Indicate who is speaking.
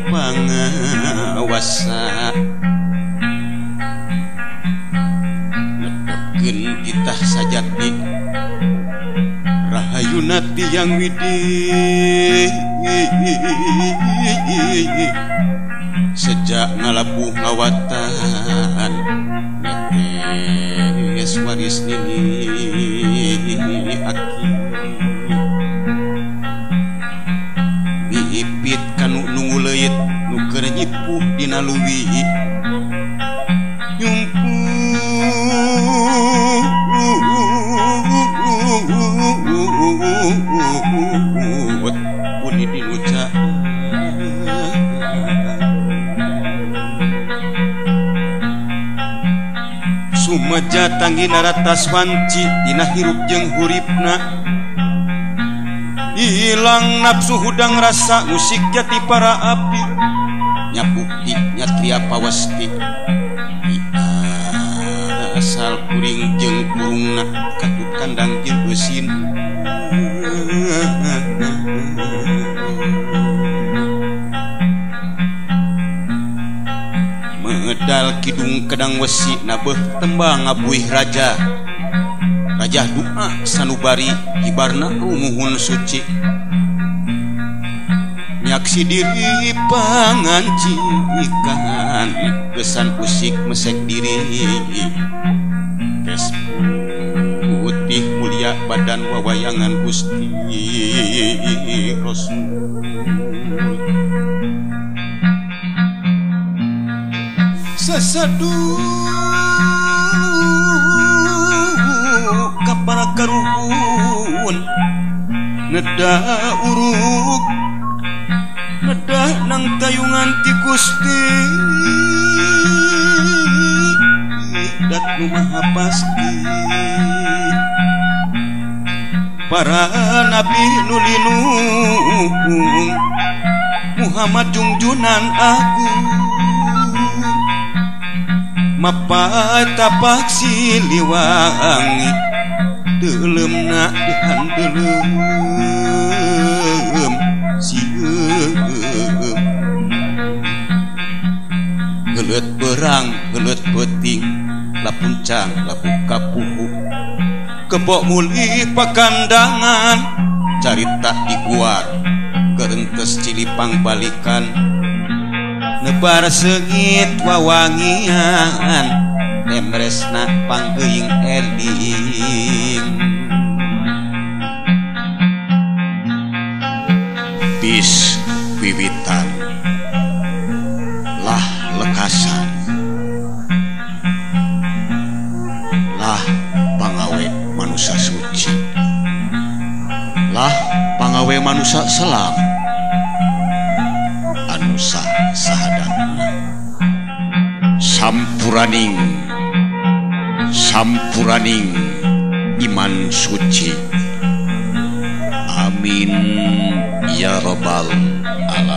Speaker 1: Pangawasa netepkeun titah sajati rahayuna tiang widi sejak ngalabuh ngawatan netes waris nini aki miipit kanu nungu leuit nu keur nyipuh dina leuwi nyumput puni dinuca sumeja tanggi naratas wanci dina hirup jeung huripna hilang nafsu hudang rasa musik jati para api nyabukti nyatria pawasti asal kuring jeung kurungna katut kandang jeung eusin medal kidung kedang wesi nabeuh tembang ngabuih raja raja doa sanubari hibarna rumuhun suci nyaksi diri pangancikan kesan usik mesek diri tes putih mulia badan wawayangan Gusti Rasul seseduh kapara karuhun neda uruk nedah nang tayungan ti Gusti dat nu maha pasti para nabi nu linung Muhammad jungjunan agung mapai tapak Siliwangi deuleumna dihandeuleum sieum geuleut berang geuleut peuting lapuncang lapu kapuhu kebok mulih pakandangan carita diguar gerentes Cilipang balikan nebar seungit wawangian temresna pangeuing eling
Speaker 2: bis wiwitan lah lekasan lah pangawe manusia suci lah pangawe manusia selam anusa sahadapna sampuraning sampuraning iman suci amin ya rabbal alamin.